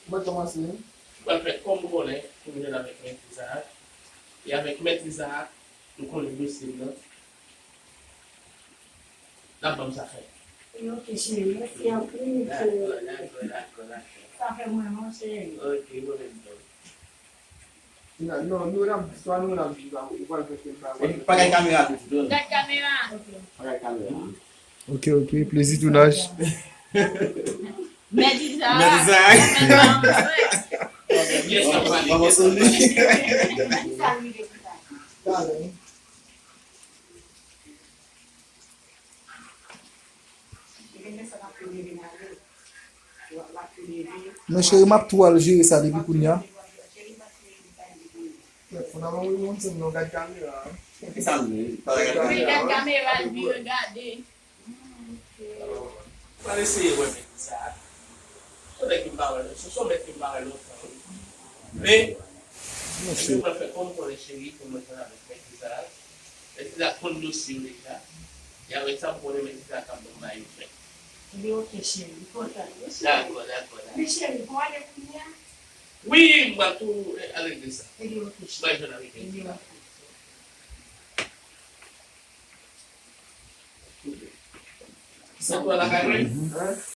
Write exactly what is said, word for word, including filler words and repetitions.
Mwen kòmanse. Mwen fè kòm m konnen pou m jwenn avèk Mèt Izaak. E avèk Mèt Izaak, m konnen dosye m nan. N ap ban m sa fè. Wi, ok, cheri. Mèsi anpil, cheri. Dakò, dakò, dakò, dakò. Sa fè mwen, mon cheri. Ok, mwen menm tou. Non, non, nou n ap, swa nou n ap viv la, ou pral fè kèk bagay. Epi pa gen kamera tou, tou. Gad kamera. Pa gen kamera. Ok, ok, plezi tounaj. Mèt Izaak. Mèt Izaak. Mèt Izaak. Yes, papa. Papa Sony. Sa rive pou sa. Talè. Men cheri, m ap tou al jere sa depi kounye a. Gad kamera. Wi, gad kamera, l vire gade. Pral eseye wè Mèt Izaak. Se yon nèg ki m pa wè, se yon mèt ki m pa wè lontan, wi. Men, mwen fè kòm konnen cheri pou mwen jwenn avèk Mèt Izaak. Mèt Izaak konn dosye yo deja. E avèk sa, m konnen Mèt Izaak ap ban m bagay yo fè. Ebyen, ok, cheri, m kontan, wi, cheri. Dakò, dakò, dakò. Men cheri, pou ale kounye a? Wi, m pral tou, eh, al regle sa. Ebyen, ok, cheri. M pral jwenn avèk Mèt Izaak. Sa pral lakay mwen?